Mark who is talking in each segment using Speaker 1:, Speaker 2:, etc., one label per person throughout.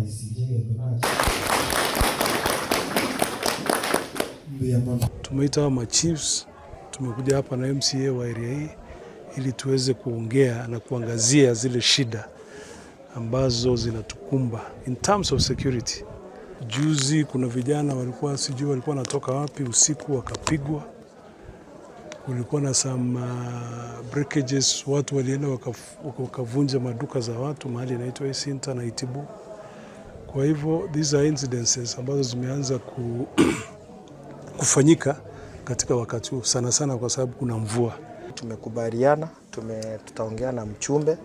Speaker 1: Kayc egento nache. Mbuya mono.
Speaker 2: Tumeita ma chiefs, tumekuja hapa na MCA wa area hii ili tuweze kuongea na kuangazia zile shida ambazo zinatukumba in terms of security. Juzi kuna vijana walikuwa sijui walikuwa wanatoka wapi usiku wakapigwa. Kulikuwa na some breakages, watu walienda wakavunja maduka za watu mahali inaitwa Isinta na Itibu. Kwa hivyo these are incidences ambazo zimeanza kufanyika katika wakati huu sana sana kwa sababu kuna mvua.
Speaker 3: Tumekubaliana, tutaongea na mchumbe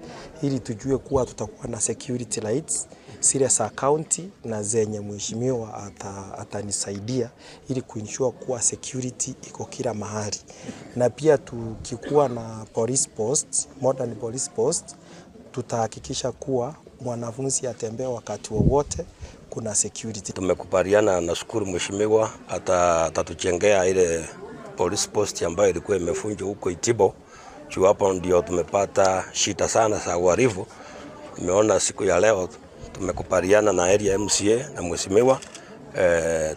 Speaker 3: ili tujue kuwa tutakuwa na security lights zile za county na zenye mheshimiwa atanisaidia ili kuensure kuwa security iko kila mahali, na pia tukikuwa na police post, modern police post, tutahakikisha kuwa mwanafunzi atembee wakati wowote kuna security.
Speaker 4: Tumekubaliana, nashukuru mheshimiwa atatuchengea ile police post ambayo ilikuwa imefunjwa huko Itibo. Juu hapo ndio tumepata shida sana za uhalifu. Nimeona siku ya leo tumekubaliana na area MCA na mheshimiwa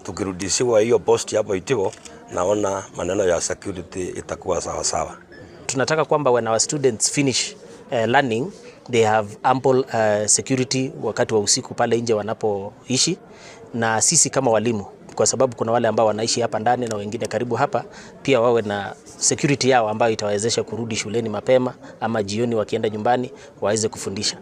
Speaker 4: tukirudishiwa hiyo post hapo Itibo, naona maneno ya security itakuwa sawa sawa.
Speaker 5: Tunataka kwamba when our students finish learning, they have ample security wakati wa usiku pale nje wanapoishi, na sisi kama walimu, kwa sababu kuna wale ambao wanaishi hapa ndani na wengine karibu hapa, pia wawe na security yao ambayo itawawezesha kurudi shuleni mapema ama jioni wakienda nyumbani waweze kufundisha.